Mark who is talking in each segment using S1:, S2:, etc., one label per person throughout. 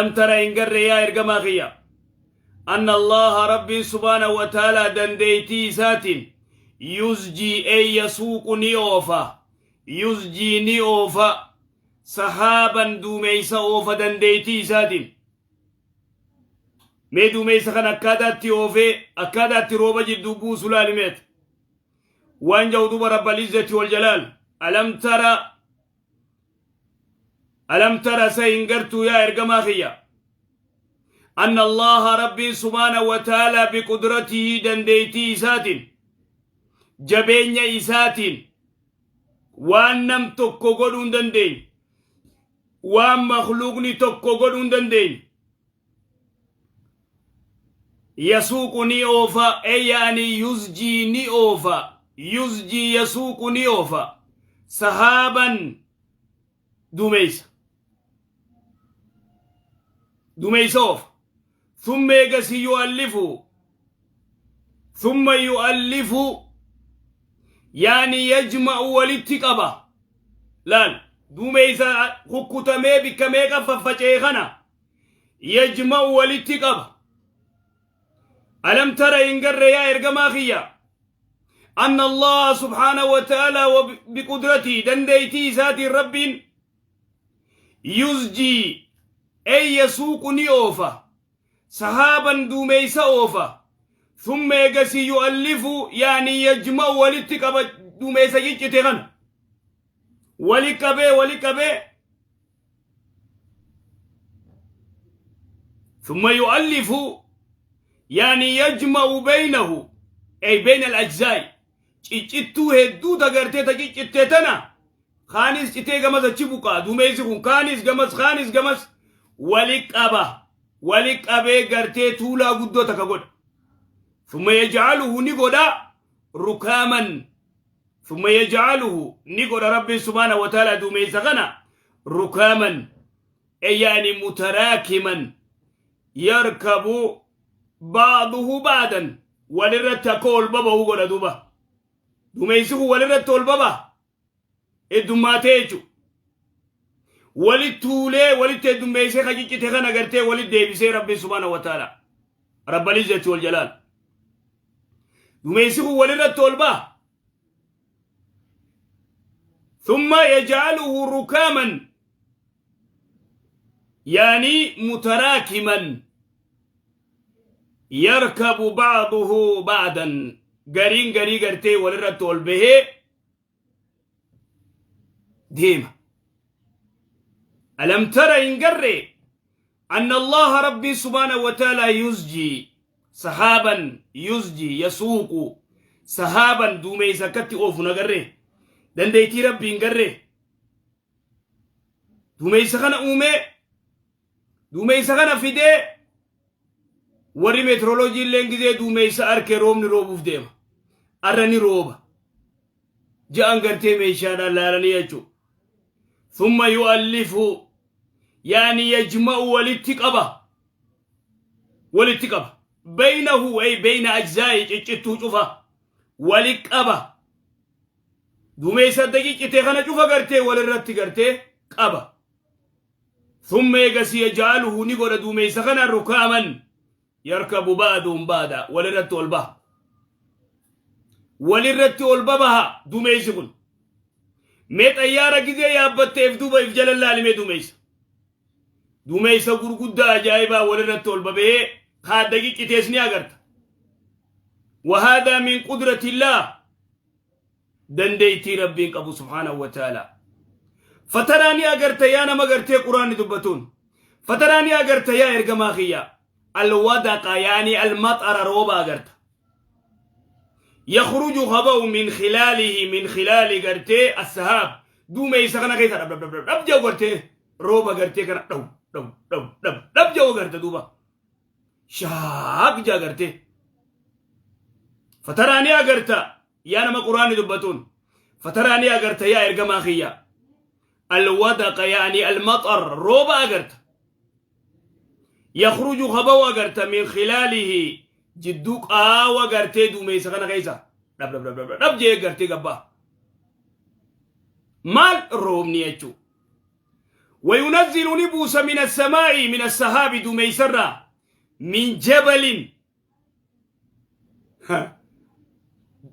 S1: Alam tara hin garree yaa ergamaa kiyya anna Allaha Rabbiin subhaanahu wa ta'aalaa dandeeytii isaatiin yuzjii ey yasuuqu ni oofa yuzjii ni oofa sahaaban duumeysa oofa dandeeytii isaatiin mee duumeysa kan akkaataatti oofee akkaataatti rooba jidduu buusu laalimeet waan jedhu duba rabbal izzati wal jalaal alam tara Alam tara sa hin gartuu yaa ergamaa kiyya anna allaha rabbiin subhaanahu wa ta'aalaa biqudratihi dandeeytii isaatiin jabeenya isaatiin waan nam tokko godhuu hin dandeenye waan makluuqni tokko godhuu hin dandeenye yasuuqu ni oofa e yaani yuzjii ni oofa yuzjii yasuuqu ni oofa sahaaban duumeysa duumeysa oofa thumma eegasi yu'allifu thumma yu'allifu yaani yajma'u walitti qaba laal duumeysa kukkutamee bikka meeqa faffaca'e kana yajma'u walitti qaba alam tara hin garre yaa ergamaa kiyya anna allaha subhaanahu wa ta'ala wa biqudratii dandeeytii isaatiin rabbiin yuzjii ey yasuuqu ni oofa sahaaban duumeysa oofa thumma eegasii yu'allifu yaani yajma'u walitti qaba duumeysa ciccite kana wali qabee wali qabee ثم يؤلف يعني يجمع بينه أي بين الأجزاء ciccittuu hedduu tagartee ta ciccitte tana kaanis citee gamas achi buqaa duumeysi kun kaanis gamas kaanis gamas wali qaba wali qabee gartee tuulaa guddoo takka godha thumma yajcaluhu ni godha rukaaman thumma yajcaluhu ni godha rabbiin subhaanahu wa ta'ala duumeysa kana rukaaman e yaani mutaraakiman yarkabu ba'duhu ba'dan walirratti akka ol baba'u godha duuba duumeysi kun walirratti ol baba'a heddummaatee jechuudha walit tuulee walitti heddummeessee ka ciccite kana gartee walit deebisee rabbiin subhaanahu wa ta'ala rabbal izzati wal jalaal duumeysi kun walirratti ol ba'a ثم يجعله ركاما يعني متراكما يركب بعضه بعدا قرين قري قرتي ولرت به deema alam tara hin garre anna allaha rabbii subhaanahu wa ta'ala yuzjii sahaaban yuzjii yasuuqu sahaaban duumeysa akkatti oofu na garre dandeeytii rabbii hin garre duumeysa kana uumee duumeysa kana fidee warri meetiroloojii illeen gizee duumeysa arke roobni roobuuf deema arra ni rooba ja'an gartee meeshaadhaan laalanii jechuudha. Thumma yu'allifu yaani yajma'u walitti qaba walitti qaba baynahu ay bayna ajzaa'i ciccittuu cufa wali qaba duumeysa adda ciccite kana cufa gartee walirratti gartee qaba thumma eegasii yaj'aluhu ni godha duumeysa kana rukaaman yarkabu ba'duhum ba'da walirratti ol baha walirratti ol babaha dumeeysi kun mee xayyaara gizee yaabbatteef duuba if jala laalimee dumeeysa dumeeysa gurguddaa ajaa'ibaa walirratti ol babahee kaadda ciccitees ni agarta وهذا من قدرة الله dandeeytii rabbiin qabu subhaanahu wa ta'ala fataraa ni agarta yaa nama gartee quraanni dubbatuun fataraa ni agarta yaa ergamaa kiyya alwadaqa yaani almaxara rooba agarta yakhruju haba'u min khilaalihi min khilaali gartee assahaab duumeysa kana keessa dhab dhab dhab dhab jedhu gartee rooba gartee kana dhaw dhaw dhaw dhab dhab jedhu garta duuba shaaq jaa gartee fataraa ni agarta yaa nama quraanni dubbatuun fataraa ni agarta yaa ergamaa kiyya alwadaqa yaani almaxar rooba agarta yakhruju habaw agarta min khilaalihi jidduu qaawa gartee duumeysa kana keessa dhab dhab dhab dhab dhab jee gartee gabbaa maal roobni jechuu Wayunazzilu ni buusa min assamaa'i min assahaabi dumeeysarraa min jabalin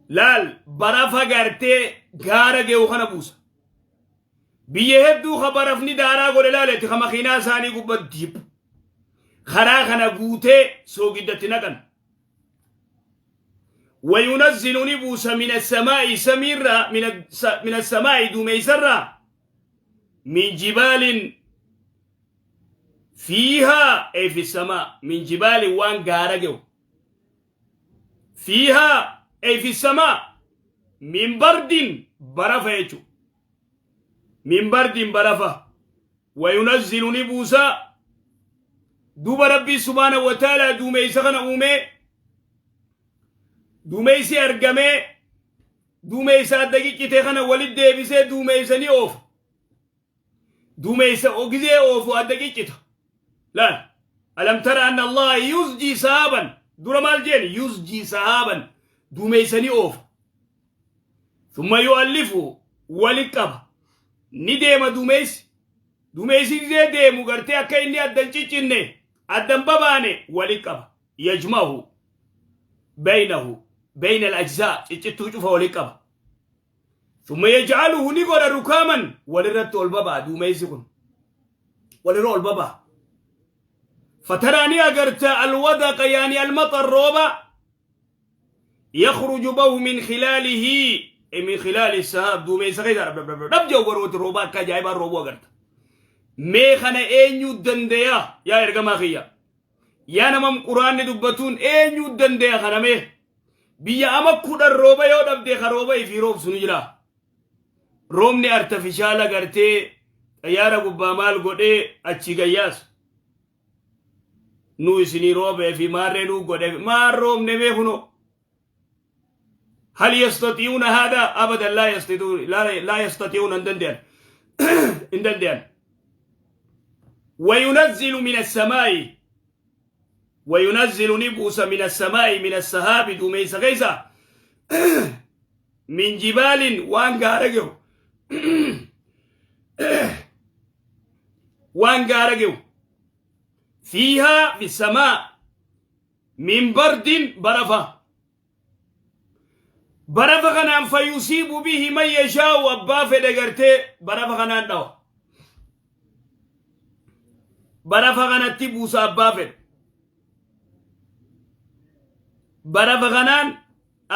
S1: laal barafa gartee gaara ge'u kana buusa. Biyya hedduu ka barafni daaraa godhe laaletti ka makiinaa isaanii gubbatti dib. Karaa kana guutee soogiddatti naqan. Wayunazzilu ni buusa min assamaa'i samiirraa min assamaa'i dumeeysarraa min jibaalin fiihaa ay fi samaa min jibaalin waan gaara ge'u fiihaa ay fi samaa min bardin barafa jechu min bardin barafa wayunazzilu ni buusa duuba rabbii subhaanahu wa ta'aalaa duumeysa kana uumee duumeysi argamee duumeysa adda ciccite kana walit deebisee duumeysa ni oofa duumeysa gizee oofu adda ciccita laal alam tara anna allaha yusjii sahaaban dura maal jeen yusjii sahaaban duumeysa ni oofa thumma yu'allifu walit qaba ni deema duumeysi duumeysi gizee deemu gartee akka inni addan ciccinne addan babaane walit qaba yajma'u baynahu bayna al-ajzaa ciccittuu cufa walitti qaba. Thumma yaj'aluhu ni godha rukaaman walirratti ol baba'a duumeysi kun walirra ol baba'a. Fataraa ni agarta alwadaqa yaani almaxar rooba yakhruju bahu min khilaalihi ay min khilaali sahaab duumeysa keessa dhab jedhu barooti rooba akka ajaa'ibaa roobuu agarta. Mee kana eenyu dandeeya yaa ergamaa kiyya? Yaa namam quraanni dubbatuun eenyuu dandeya kana mee? Biyya ama 10 rooba yoo dhabde ka rooba ifii roobsu ni jira. Roobni artafishaala gartee xayyaara gubbaa maal godhee achii gayyaasu. Nuu isinii roobee fi maarree nuu godhee maal roobne mee kunoo. Hal yastati'uuna haadaa abadan laa yastati'uun laa yastati'uuna hin dandeyan hin dandeyan. وينزل من السماء وينزل نبوس من السماء من السحاب دوميس غيسا من جبال وان غارجو وان غارجو فيها في السماء min bardin barafa barafa kanaan fayusiibu bihi man yashaa'u abbaa fedhe gartee barafa kanaan dhawa barafa kanatti buusa abbaa fedhe barafa kanaan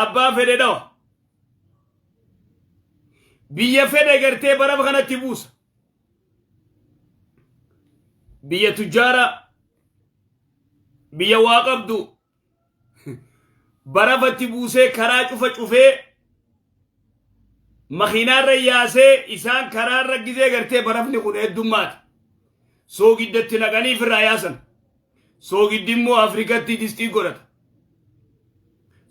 S1: abbaa fedhe dhawa biyya fedhe gartee barafa kanatti buusa biyya tujjaara biyya waa qabdu barafatti buusee karaa cufa cufee makiinaarra yaasee isaan karaarra gizee gartee barafni kun heddummaata soogiddatti naqanii firraa yaasan soogiddi immoo Afrikatti distii godhata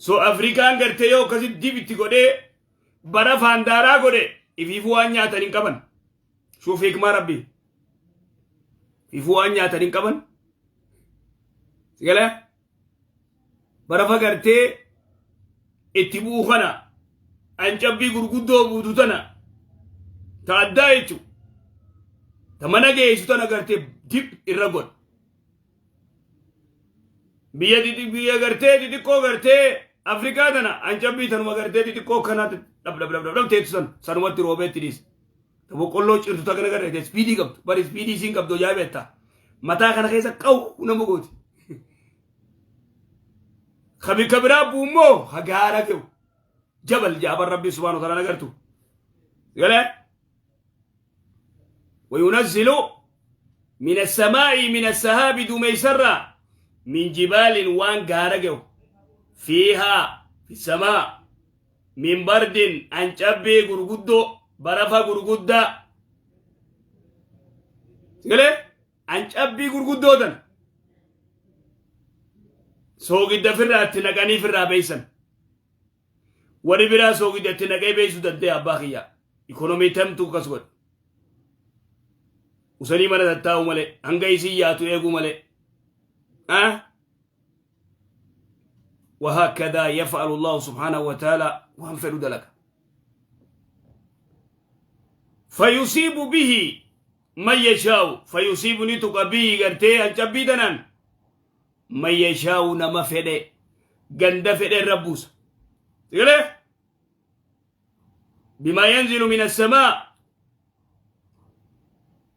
S1: so Afrikaan gartee yoo akkasitti dib itti godhee barafaan daaraa godhe ifiifuu waan nyaatan hin qaban shuuf hikmaa rabbii Ifuu waan nyaatan hin qaban. Sigala barafa gartee itti bu'u kana ancabbii gurguddoo buutu tana ta addaa jechuudha. Ta mana geessu tana gartee dib irra godha. Biyya biyya gartee xixiqqoo gartee Afrikaa tana ancabbii tanuma gartee xixiqqoo kanaatti dhab dhab dhab dhab teettu san sanumatti roobeetti dhiisa. Ta boqqolloo cirtu ta kana garee ispiidii qabdu bari ispiidii isiin qabdu ajaa'iba jettaa. Mataa kana keessa qawu nama gooti. Ka bikka biraa bu'u immoo ka gaara ge'u. Jabal jaaban rabbii subhaanahu wa ta'ala agartu. Galee. وينزل من السماء من السحاب دوميسرا من جبال وان غارجو فيها في السماء min bardin ancabbee gurguddoo barafa gurguddaa sigalee ancabbii gurguddoo tan soogidda firraa itti naqanii firraa beeysan warri biraa soogidda itti naqee beeysuu danda'e abbaa kiyya ikonomii tamtu akkas godhe usanii mana tattaa'u malee hanga isiin yaatu eeguu malee ah وهكذا يفعل الله سبحانه وتعالى وان فدو دلك فيصيب به Man yashaa'u fayusiibu ni tuqa bihi gartee hancabbii tanaan man yashaa'u nama fedhe ganda fedhe irra buusa. Sigalee? Bimaa yanzilu min assamaa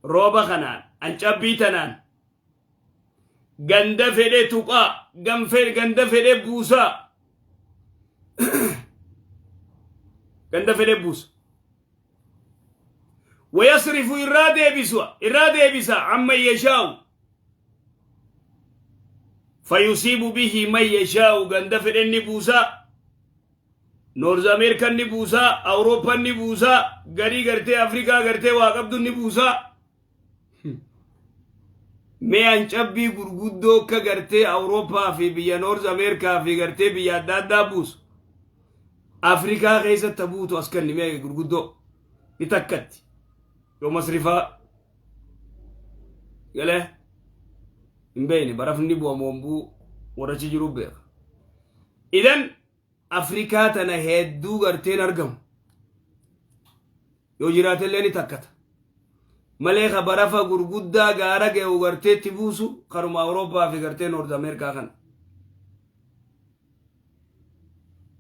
S1: rooba kanaan hancabbii tanaan ganda fedhe tuqaa ganda fedhe buusaa ganda fedhe buusa. Wayasrifu irraa deebisu irraa deebisa amman yashaa'u fayusiibu bihi man yashaa'u ganda fedhe ni buusaa Noorz Ameerikaan ni buusaa Awurooppaan ni buusaa garii gartee Afrikaa gartee waa qabdu ni buusaa mee hancabbii gurguddoo akka gartee Awurooppaa fi biyya Noorz Ameerikaa fi gartee biyya adda addaa buusu Afrikaa keessatti buutu as kenni mee gurguddoo ni takkatti yoo masrifaa galee hin beekne barafni bu'a moombuu warra achi jiru beeka. Idan Afrikaa tana hedduu garteen argamu yoo jiraatellee ni takkata. Malee ka barafa gurguddaa gaara ge'u garteetti buusu karuma Awurooppaa fi gartee Noorz Ameerikaa kana.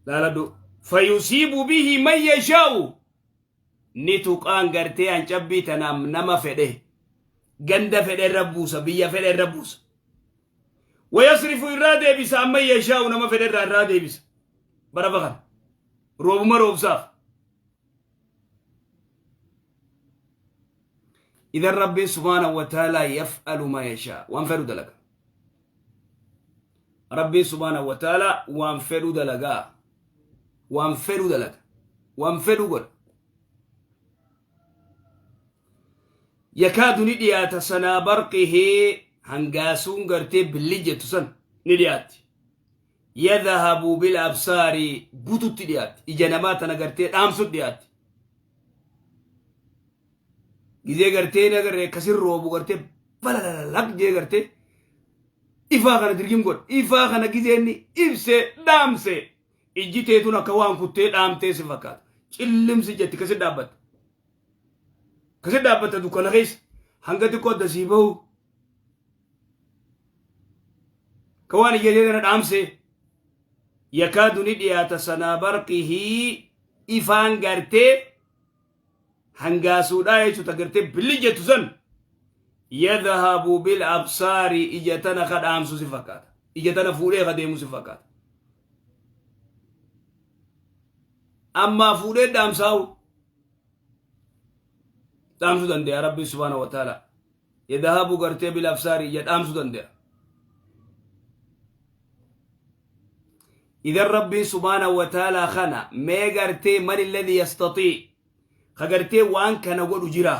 S1: Laaladhu. Fayusiibu bihi man yashaa'u ni tuqaan gartee hancabbii tanaan nama fedhe ganda fedhe irra buusa biyya fedhe irra buusa. Wayasrifu irraa deebisa amma yashaa'u nama fedhe irraa irraa deebisa. Barafa kana. Roobuma roobsaaf. Idan Rabbiin subhaanahu wa ta'aalaa yaf'alu maa yashaa waan fedhu dalaga. Rabbiin subhaanahu wa ta'aalaa waan fedhu dalagaa. Waan fedhu dalaga. Waan fedhu godha. Yakaadu ni dhiyaata sanaa barqihii hangaasuun gartee billi jettu san ni dhiyaatti. Yadhahabu bil absaari bututti dhiyaatti. Ija namaa tana gartee dhaamsutti dhiyaatti. Gizee gartee ni agarree akkasin roobu gartee balalalaq jee gartee ifaa kana dirgim godha. Ifaa kana gizee inni ibsee dhaamse ijji teetun akka waan kuttee dhaamtee si fakkaata. Cillimsi jetti kasi dhaabbatta. Kasi dhaabbatta dukkana keessa hanga xiqqoo adda sii bahu. Ka waan ija tee tana dhaamsee yakaadu ni dhiyaata sanaa barqihii ifaan gartee hangaasuudhaa jechuudha gartee billi jettu san yadhabu bil absaari ija tana ka dhaamsu si fakkaata ija tana fuudhee ka deemu si fakkaata ammaa fuudhee dhaamsaa'u dhaamsuu danda'a rabbi subhaanahu wa ta'ala yadhabu gartee bil absaari ija dhaamsuu danda'a Idan Rabbiin subhaanahu wa ta'aalaa kana mee gartee man alladhi yastatii ka gartee waan kana godhu jira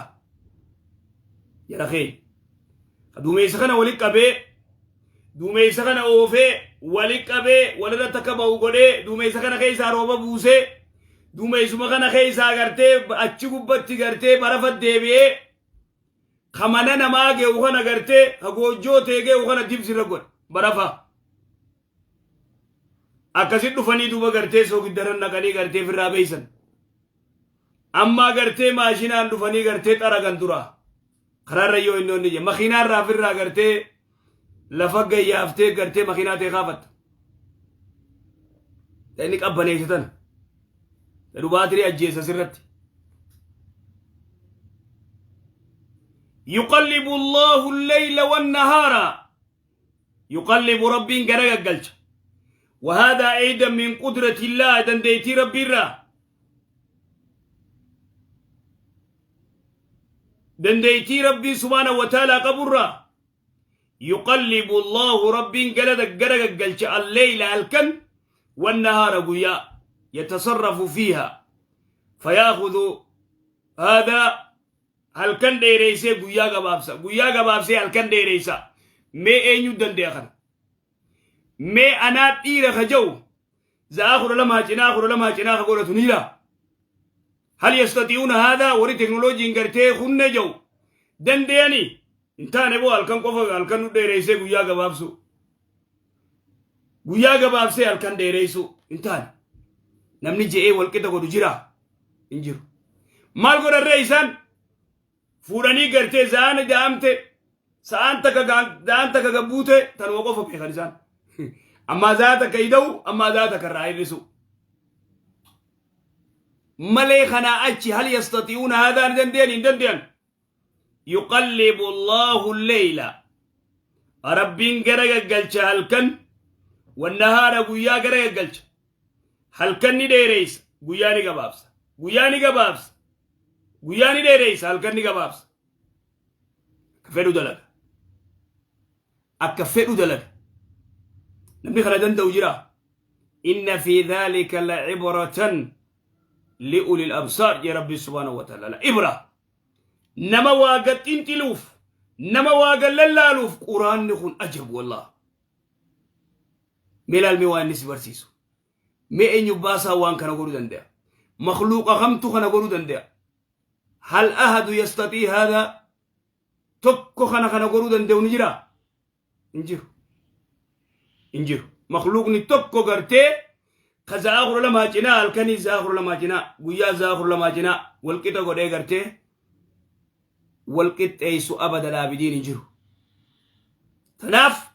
S1: jara keenya ka duumeysa kana wali qabee duumeysa kana oofee wali qabee walirratti akka ba'u godhee duumeysa kana keessaa rooba buusee duumeysuma kana keessaa gartee achi gubbatti gartee barafa deebi'ee ka mana namaa ge'u kana gartee ka goojjoo tee ge'u kana dibsirra godhe barafa. Akkasit dhufanii duuba gartee soogiddarran naqanii gartee firraa beeysan. Ammaa gartee maashinaan dhufanii gartee xaragan dura. Karaarra yoo inni onni jee makiinaarraa firraa gartee lafa gayyaaftee gartee makiinaa ta'e kaafatta. Inni qabbaneesse tana. Jedhu baatirii ajjeessa sirratti. Yuqallibu Allahu al-layla wan-nahaara. Yuqallibu Rabbiin gara gaggalcha. Wahaadaa aydan min qudratillaah dandeettii Rabbiirraa. Dandeettii Rabbiin subhaanahu wa ta'aalaa qaburraa. Yuqallibu Allahu Rabbiin gara gara gaggalcha alleyla halkan wannahaara guyyaa yatasarrafu fiiha fayaakhudu haadaa halkan dheereessee guyyaa gabaabsa guyyaa gabaabsee halkan dheereessa mee eenyu dande'a kana mee anaa dhiira ka ja'u za'aa 12 cinaa 12 cinaa ka godhatu ni jira hal yastati'uuna haadaa warri teknooloojiin gartee hunne ja'u danda'anii hin taane boo halkan qofa halkan nu dheereessee guyyaa gabaabsu guyyaa gabaabsee halkan dheereessuu hin taane namni je'ee walqixa godhu jira hin jiru maal godharree isaan Fuudhanii gartee za'aan da'amte sa'aan takka za'aan takka gabbuute tanuma qofa beekan isaan. Ammaa za'a takka ida'u ammaa za'a takka irraa hir'isu. Malee kanaa achi hal yastati'uuna haadaa ni danda'an hin danda'an. Yuqallibu Allahu leyla. Rabbiin gara gaggalcha halkan wannahaara guyyaa gara gaggalcha. Halkan ni dheereysa guyyaa ni gabaabsa. Guyyaa ni gabaabsa. Guyyaa ni dheereysa halkan ni gabaabsa. Akka fedhu dalaga. Akka fedhu dalaga. Namni kana danda'u jira. Inna fi dhaalika lacibratan li'ulil absaar jee Rabbi subhaanahu wa ta'ala. Ibra. Nama waa gad xinxiluuf, nama waa gad lallaaluuf quraanni kun ajab wallah. Mee ilaalmee waan inni si barsiisu. Mee eenyu baasaa waan kana godhuu danda'a? Makhluuqa kamtu kana godhuu danda'a? Hal ahadu yastatii haadaa? Tokko kana kana godhuu danda'u ni jiraa? Hin jiru. Hin jiru. Makhluuqni tokko gartee ka za'aa 12 cinaa halkanii za'aa 12 cinaa guyyaa za'aa 12 cinaa walqixa godhee gartee walqixxeessu abada laabidiin hin jiru. Kanaaf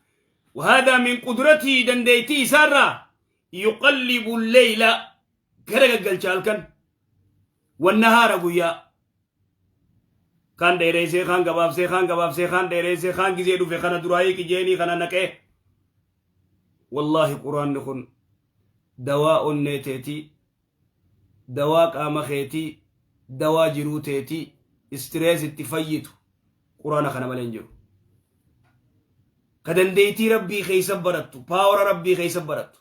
S1: وهذا من قدرته dandeettii isaarraa يقلب الليل gara gaggalcha halkan والنهار guyyaa kaan dheereessee kaan gabaabsee kaan gabaabsee kaan dheereessee kaan gizee dhufe kana duraa hiiki jeenii kana naqee. Wallaahi quraanni kun dawaa onnee teetii, dawaa qaama keetii, dawaa jiruu teetii, stress itti fayyitu quraana kana malee hin jiru. Ka dandeettii rabbii keessa barattu, power rabbii keessa barattu.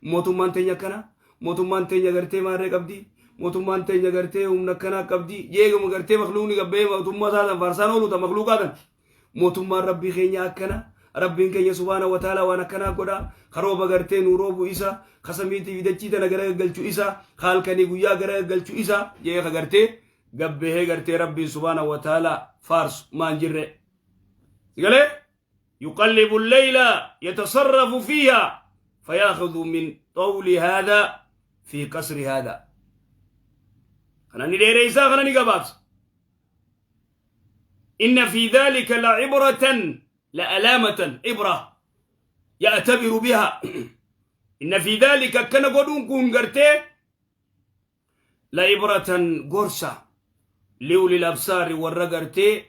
S1: Mootummaan teenya akkana, mootummaan teenya gartee maarree qabdi, mootummaan teenya gartee humna akkanaa qabdi, jeegama gartee makluuqni gabbee mootummaa isaatan faarsaan oolu ta makluuqaatan. Mootummaan rabbii keenya akkana, rabbiin keenya subhaana wa ta'ala waan akkanaa godha, ka rooba gartee nuu roobu isa, ka samiitii fi dachii tana gara gaggalchu isa, ka halkanii guyyaa gara gaggalchu isa, jee ka gartee gabbehee gartee rabbiin subhaana wa ta'ala faarsu maan jirre. Sigalee? يقلب الليل يتصرف فيها فيأخذ من طول هذا في قصر هذا kana ni dheereysaa kana ni gabaabsa. إن في ذلك لعبرة لألامة عبرة يعتبر بها. إن في ذلك كان قدون كون قرتي لعبرة gorsa لأولي الأبصار warra gartee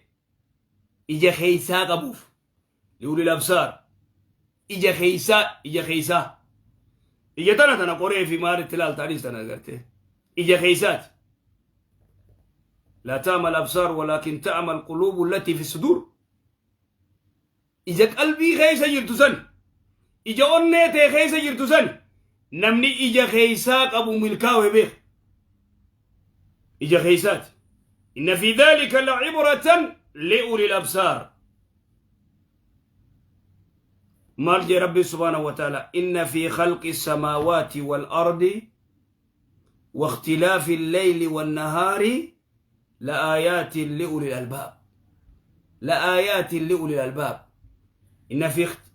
S1: ija keeysaa qabuuf. لأولي الأبصار ija keeysaa, ija keeysaa, ija tana tana qoree fi maalitti ilaaltaanis tana gartee ija keeysaati. لا تعمى الأبصار ولكن تعمى القلوب التي في الصدور. Ija qalbii keessa jirtu san, ija onnee ta'e keessa jirtu san, namni ija keeysaa qabu milkaa'u beeka. Ija keeysaati. إن في ذلك لعبرة لأولي الأبصار. Maal jee rabbi سبحانه وتعالى؟ إن في خلق السماوات والأرض واختلاف الليل والنهار لآيات لأولي الألباب. لآيات لأولي الألباب.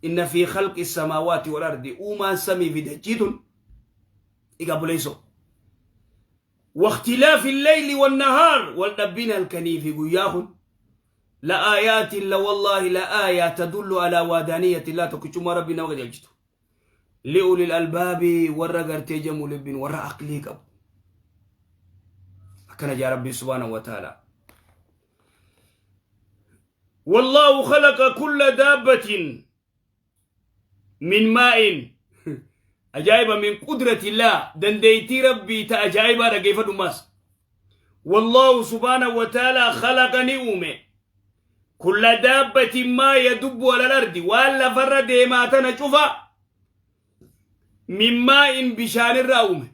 S1: إن في خلق السماوات والأرض uumaan samii fi dachiitun iqabuleeyso واختلاف الليل والنهار waldhabbin halkanii fi guyyaa kun لآيات لوالله لآية تدل على وحدانية الله tokkichummaa rabbii nama qajeelchitu لأولي الألباب warra gartee jamu libbin warra aqlii qabu. Akkana jaa rabbii سبحانه وتعالى: والله خلق كل دابة من ماء. أجائب من قدرة الله dandeettii rabbii ta ajaa'ibaa dhageeffadhu maas. والله سبحانه وتعالى خلق ni uume كل دابة ما يدب على الأرض waan lafarra deemaa tana cufa من ماء bishaan irraa uume,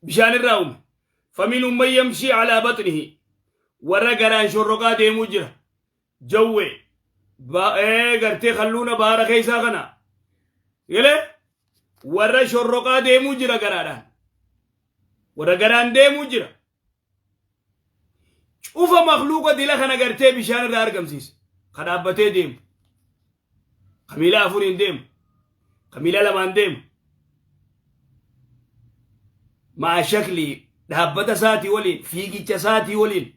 S1: bishaan irraa uume. فمنهم من يمشي على بطنه warra garaan shorroqaa deemuu jira, jawwe baa'ee gartee kalluuna baara keessaa kana galee warra shorroqaa deemuu jira, garaadhaan warra garaan deemuu jira. Cufa makluuqa dila kana gartee bishaan irraa argamsiise. Ka dhaabbatee deemu, ka miila afuriin deemu, ka miila lamaan deemu, maa shakli Dhaabbata isaatii waliin, fiigicha isaatii waliin.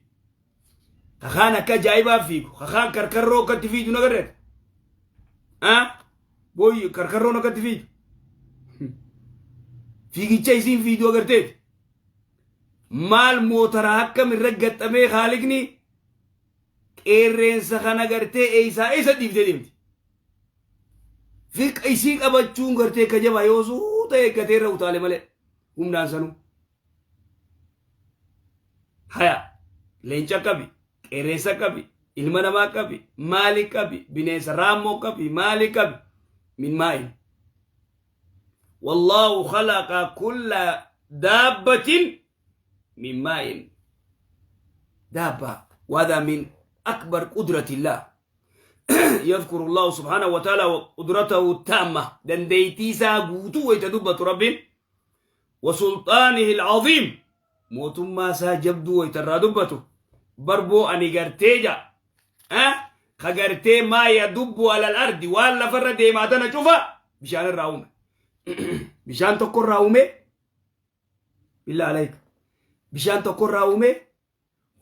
S1: Kakaan akka ajaa'ibaa fiigu, kakaan karkarroo akkatti fiigu nagarreeta. Booyyi karkarroon akkatti fiigu. Fiigicha isiin fiidu agarteeti. Maal mootara akkam irra gaxxamee haaliqni qeerreensa kana gartee eeysaa eessa dhiiftee deemti. Fiqa isii qabachuun gartee ka jabaa yoo suuta eeggatee irra utaale malee humnaan sanuu. Haya leenca qabi, qeerrensa qabi, ilma namaa qabi, maali qabi, bineensa raammoo qabi, maali qabi, min maa'in. Wallaahu khalaqa kulla daabbatin min maa'in. Daabba وهذا من أكبر قدرة الله. يذكر الله سبحانه وتعالى وقدرته التامة dandeettii isaa guutuu wayta dubbatu Rabbiin وسلطانه العظيم mootummaa isaa jabduu wayta irraa dubbatu barboo ani gartee ja ka gartee ما يدب على الأرض waan lafarra deemaa tana cufa bishaan irraa uume. Bishaan tokko irraa uume. بالله عليك, bishaan tokko irraa uume.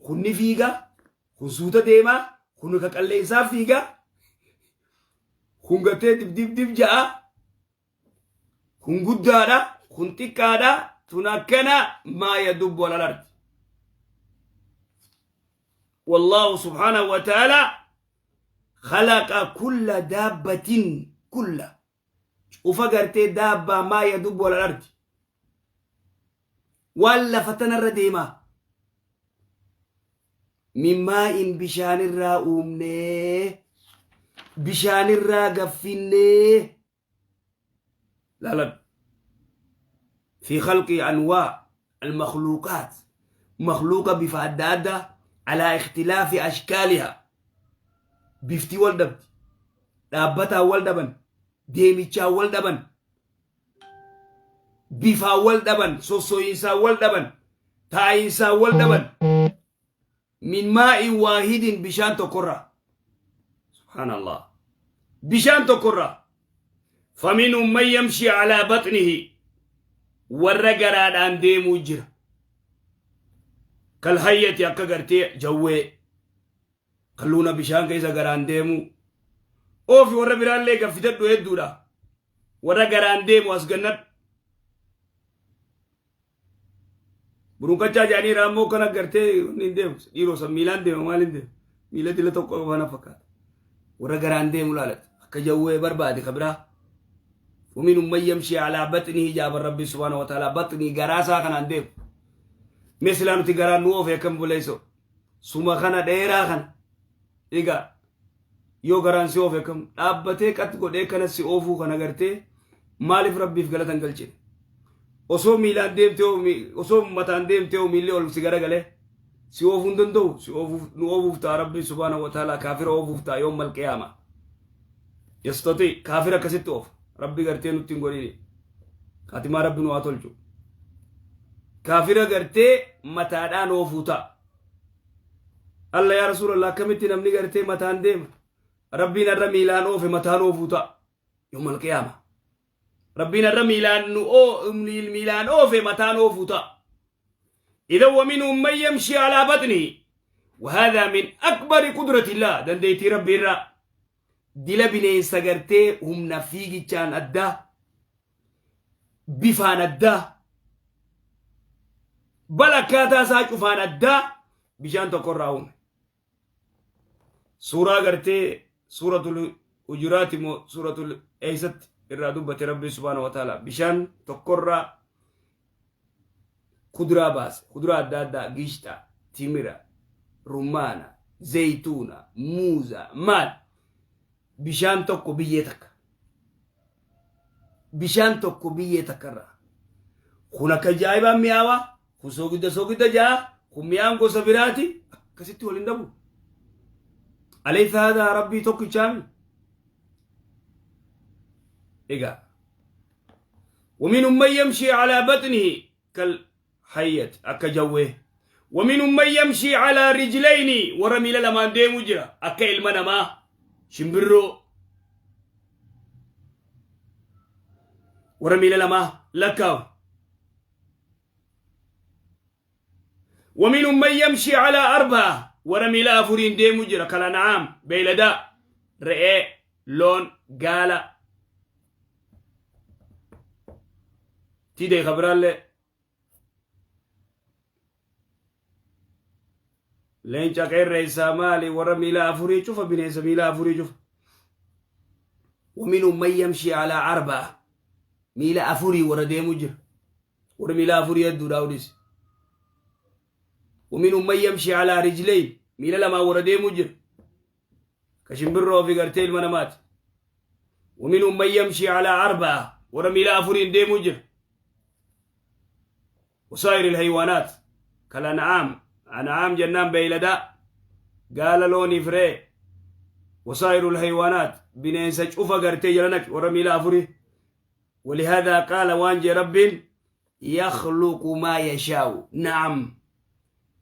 S1: Kunni fiiga, kun suuta deemaa, kun ka qilleensaa fiiga, kun gartee dib dib dib ja'a, kun guddaadha, kun xiqqaadha, tun akkana. ما يدب على الأرض. والله سبحانه وتعالى خلق كل دابة, كل cufa gartee دابة ما يدب على الأرض waan lafa tanarra deemaa من ماء bishaanirraa uumnee, bishaanirraa gaffinnee. Laalan في خلق أنواع المخلوقات, مخلوقة bifa adda addaa, على اختلاف أشكالها, bifti wal dhabdi, dhaabbataan wal dhaban, deemichaan wal dhaban, bifaan wal dhaban, sosso'iinsaan wal dhaban, taa'iinsaan wal dhaban, من ماء واحد bishaan tokkorraa. سبحان الله, bishaan tokkorraa. فمنهم من يمشي على بطنه, warra garaadhaan deemuu jira, كالحية akka gartee jawwee kalluuna bishaan keessa garaan deemuu oofi. Warra biraallee gaffitadhu, hedduudha warra garaan deemu. As gannadhu, burunkachaa jedhanii raammoo kana gartee inni hin deemu. Dhiiroo san miilaan deema, maal hin deemu? Miila dila tokko qofa fakkaata. Warra garaan deemu laalatti akka jawwee barbaade ka biraa. ومنهم من يمشي على بطنه jaaba Rabbi سبحانه وتعالى. بطنه garaasaa kanaan deemu. Meesilaa nuti garaan nu oofe akkam buleeso suma kana dheeraa kana. Egaa yoo garaan si oofe akkam dhaabbatee qat godhee kana si oofuu kana gartee maaliif Rabbiif galatan galchine? Osoo miilaan deemtee, osoo mataan deemtee, miilli ol si garagalee si oofuu hin danda'u. Si oofuuf nu oofuuf ta'a Rabbi سبحانه وتعالى. Kaafira oofuuf ta'a يوم القيامة. يستطيع kaafira akkasitti oofa. Rabbi gartee nutti hin godhini, kaatimaa Rabbi nu haa tolchu. Kaafira gartee mataadhaan oofuu ta'a. Alla يا رسول الله, akkamitti namni gartee mataan deema? Rabbiin irra miilaan oofe mataan oofuu ta'a يوم القيامة. Rabbiin irra miilaan nu miilaan oofe mataan oofuu ta'a. إذا ومنهم من يمشي على بطنه وهذا من أكبر قدرة الله, dandeettii Rabbi irraa. Dila bineensa gartee humna fiigichaan addaa, bifaan addaa, bal akkaataa isaa cufaan addaa bishaan tokko irraa uume. Suuraa gartee Suuratul Hujuraati moo suuratul eeysatti irraa dubbate Rabbi سبحانه وتعالى? Bishaan tokkorraa kuduraa baase, kuduraa adda addaa, gishxa, timira, rumaana, zeytuuna, muuza, maal. Bishaan tokko biyyee takka, bishaan tokko biyyee takka irraa kun akka ajaa'ibaan mi'aawaa, kun soogidda soogidda ja'a, kun mi'aan gosa biraati, akkasitti waliin dhabu. أليس هذا Rabbii tokkichaami? Egaa ومنهم من يمشي على بطنه كالحية akka jawwee. ومنهم من يمشي على رجلين, warra miila lamaan deemu jira akka ilma namaa, shimbirroo, warra miila lamaa lakkaawu. ومنهم من يمشي على أربعة warra miila afuriin deemu jira كالأنعام beeyladaa re'ee loon gaala tidee kabiraallee leenca qeerreessaa maali warra miila afurii cufa bineensa miila afurii cufa. ومنهم من يمشي على أربعة miila afurii warra deemu jira warra miila afurii hedduudha olis. ومنهم من يمشي على رجلين miila lamaa warra deemu jira ka shimbirroo fi gartee ilma namaati. ومنهم من يمشي على أربعة warra miila afuriin deemu jira. وسائر الحيوانات كالأنعام أنعام jennaan beeyladaa gaala looniif re'ee وسائر الحيوانات bineensa cufa gartee jala naqi warra miila afurii. ولهذا قال waan jee rabbiin يخلق ما يشاء نعم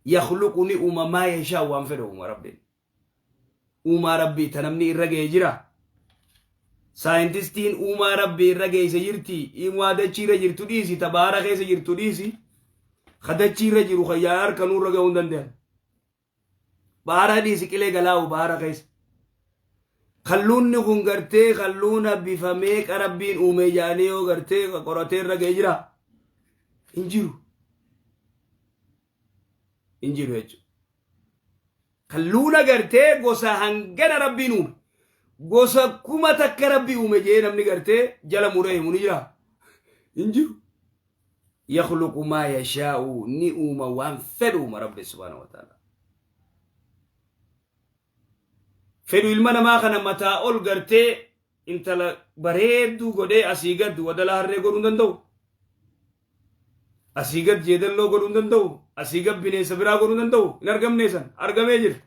S1: يخلق ni uuma ما يشاء waan fedhe uuma rabbiin uumaa rabbii ta namni irra ga'e jira. Saayintistiin uumaa rabbii irra geesse jirti. Uumaa dachii irra jirtu dhiisi, ta baara keessa jirtu dhiisi, ka dachii irra jiru kan harka nurra ga'uu hin danda'an. Baara dhiisi, qilee galaa'u baara keessa kalluunni kun gartee kalluuna bifa meeqa rabbiin uume jaanii yoo gartee qoratee irra ga'e jira? Hin jiru, hin jiru jechuudha. Kalluuna gartee gosa hangana rabbiin uume, gosa 1000 rabbii uume jee namni gartee jala muree himu ni jira? Hin jiru. يخلق ما يشاء ni uuma waan fedhu uuma rabbi سبحانه وتعالى. Fedhu ilma namaa kana mataa ol gartee intala bareedduu godhee asii gad wadala harree godhuu hin danda'u, asii gad jeedalloo godhuu hin danda'u, asii gad bineensa biraa godhuu hin danda'u. Hin argamne san? Argamee jira,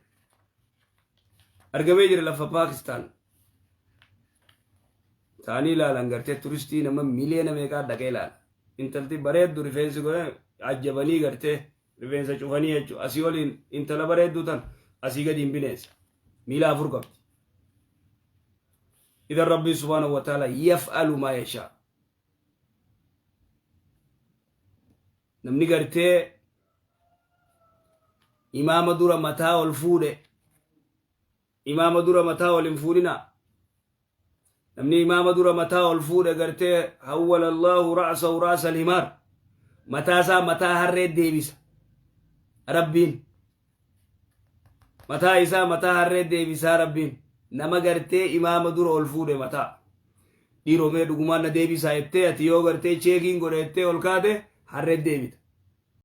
S1: argamee jira. Lafa Paakistaan ta'anii ilaalan gartee turistii nama miliyoona meeqaa dhaqee ilaala. Intalti bareeddu rifeensi godhan ajjabanii gartee rifeensa cufanii jechuudha. Asii oliin intala bareedduu tan asii gadiin bineensa miila afur qabdi. إذا rabbii سبحانه وتعالى يفعل ما يشاء. Namni gartee imaama dura mataa ol fuudhe, imaama dura mataa ol hin fuudhina. Namni imaama dura mataa ol fuudhe gartee حول الله رأسه رأس الحمار mataa isaa mataa harree deebisa rabbiin. Mataa isaa mataa harree deebisaa rabbiin nama gartee imaama dura ol fuudhe mataa. Dhiiromee dhugumaan na deebisaa jettee ati yoo gartee cheekiin godhe jettee ol kaate harree deebita.